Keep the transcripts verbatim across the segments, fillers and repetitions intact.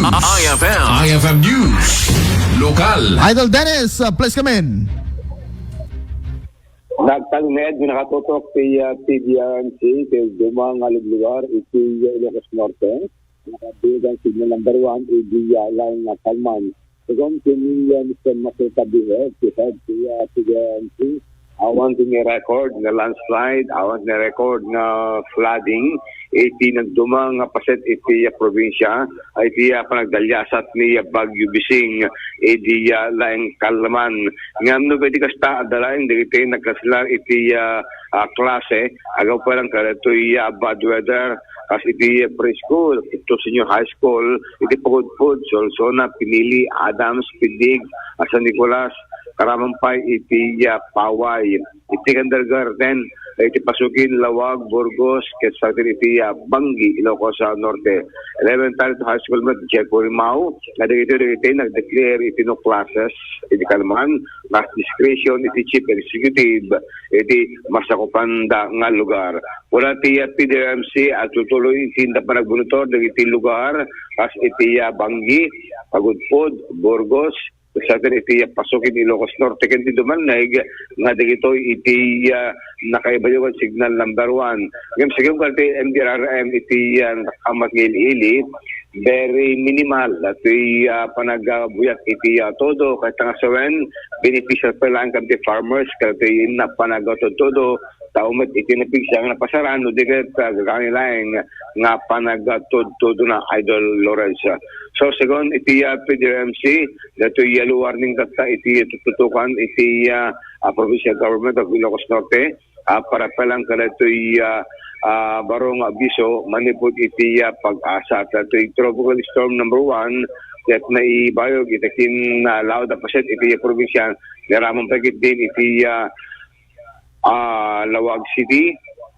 I F M. I F M News. Lokal. Idol Dennis, uh, please come in. Nagtalinaed nga nakatutok ti, uh, P D R M C iti duma nga luglugar iti, uh, Ilocos Norte. Nakabilang signal number one, iti, uh, laing nga kalman. Segun ken ni, uh, Mister Marcel Cabihel, ti head ti, uh, P D R M C, awan ti ni-record nga landslide, awan ni-record nga flooding iti nagduma nga paset iti, uh, probinsya, iti, uh, panagdaliasat ni, uh, Bagyo Bising iti, uh, laing kalman. Ngem no pwede kasta, adda laeng dagiti nagkanselar iti, uh, uh, klase, agapalan kadagitoy, uh, bad weather, kas iti preschool, iti senior high school, iti Pagudpud, Solsona, Pinili, Adams, Pindig, San Nicolas, karaman pay iti, ah, Paway. Iti kindergarten, iti Pasukin, Laoag, Burgos, ket sa iti, ah, Bangui, Ilocos, ah, Norte. Elementary to high school met, Jeffrey Mao, nga dagiti, dagiti nag-declare iti no classes, iti kalman, kas discretion iti chief executive, iti masakupanda nga lugar. Kuna ti, ah, P D R M C a tutuloy iti inda panagbunitor dagiti lugar, kas iti, ah, Bangui, Pagudpud, Burgos, sa iti, ah, Pasukin, Ilocos Norte, ken ti dumanneg nga dagitoy iti, ah, nakaibayo nga signal number one. Ngem, sige, kadi M D R R M iti, ah, nakamat nga ili-ili, very minimal. Datoy, ah, panagbuyak iti, ah, todo, ket nga sawen, beneficial pa lang kadagiti farmers, kadagiti inna panagtudtudo, tao met iti napigsa nga napasaran, no di ket, ah, gagangay laeng nga panagtudtudona, Idol Lawrence. So, segun iti, ah, P D R M C, datoy yellow warning tatta iti tututukan iti, ah, ah, Provincial Government of Ilocos Norte, ah, para pa lang kadatoy, ah, ah, baro nga abiso manipud iti, ah, Pag-asa. Datoy Tropical Storm number one, ket naibayog iti kin, ah, laud a paset iti probinsya, naraman pa ketdin iti, ah, ah, Laoag City,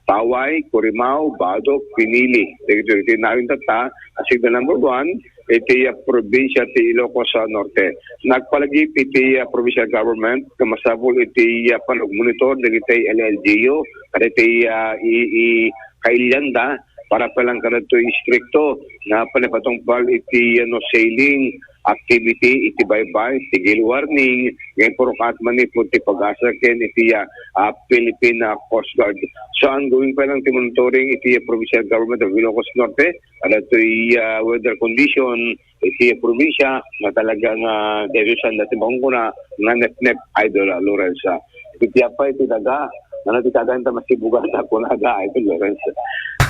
Paway, Corimao, Badoc, Pinili. Dagitoy iti nawen tatta a signal number one iti, ah, probinsya ti Ilocos, ah, Norte. Nagpalagip iti, ah, provincial government nga masapul iti, ah, panagmonitor dagiti L L G U, kadagiti, ah, i-, i-, kailianda para pa lang kadagitoy istrikto nga panagpatungpal iti, ah, no sailing activity iti baybay, tigil warning, nga impurukat manipud ti Pag-asa ken iti, ah, ah, Philippine, ah, Coast Guard. So, ongoing pa lang ti monitoring iti, ah, Provincial Government of Ilocos Norte, kadagitoy, ah, weather condition iti probinsya nga talaga nga daytoy saan dati makungkuna nga nepnep, Idol, ah, Lawrence. Iti apay ti daga, ano ti kadanta masibugan ako na ga, Idol Lawrence.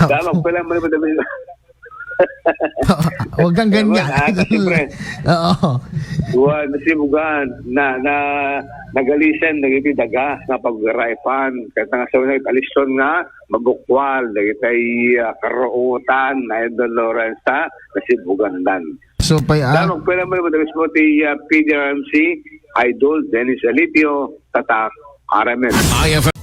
Dama ko lang man. Huwag kang ganyan. Ewan, ah, siyempre. Oo. Buwan, masibugan, na, na, nagalisen, dagiti daga, nga pagraipan, ket nga sa unay, alison nga, mabukwal, dagiti, ah, karuotan, Idol Lawrence, ha? Nasibugandan. So, pay, ah, Damo, pwede mo naman, mismo ti, ah, P D R M C, Idol Dennis Alipio, Tatak, R M N. I F M.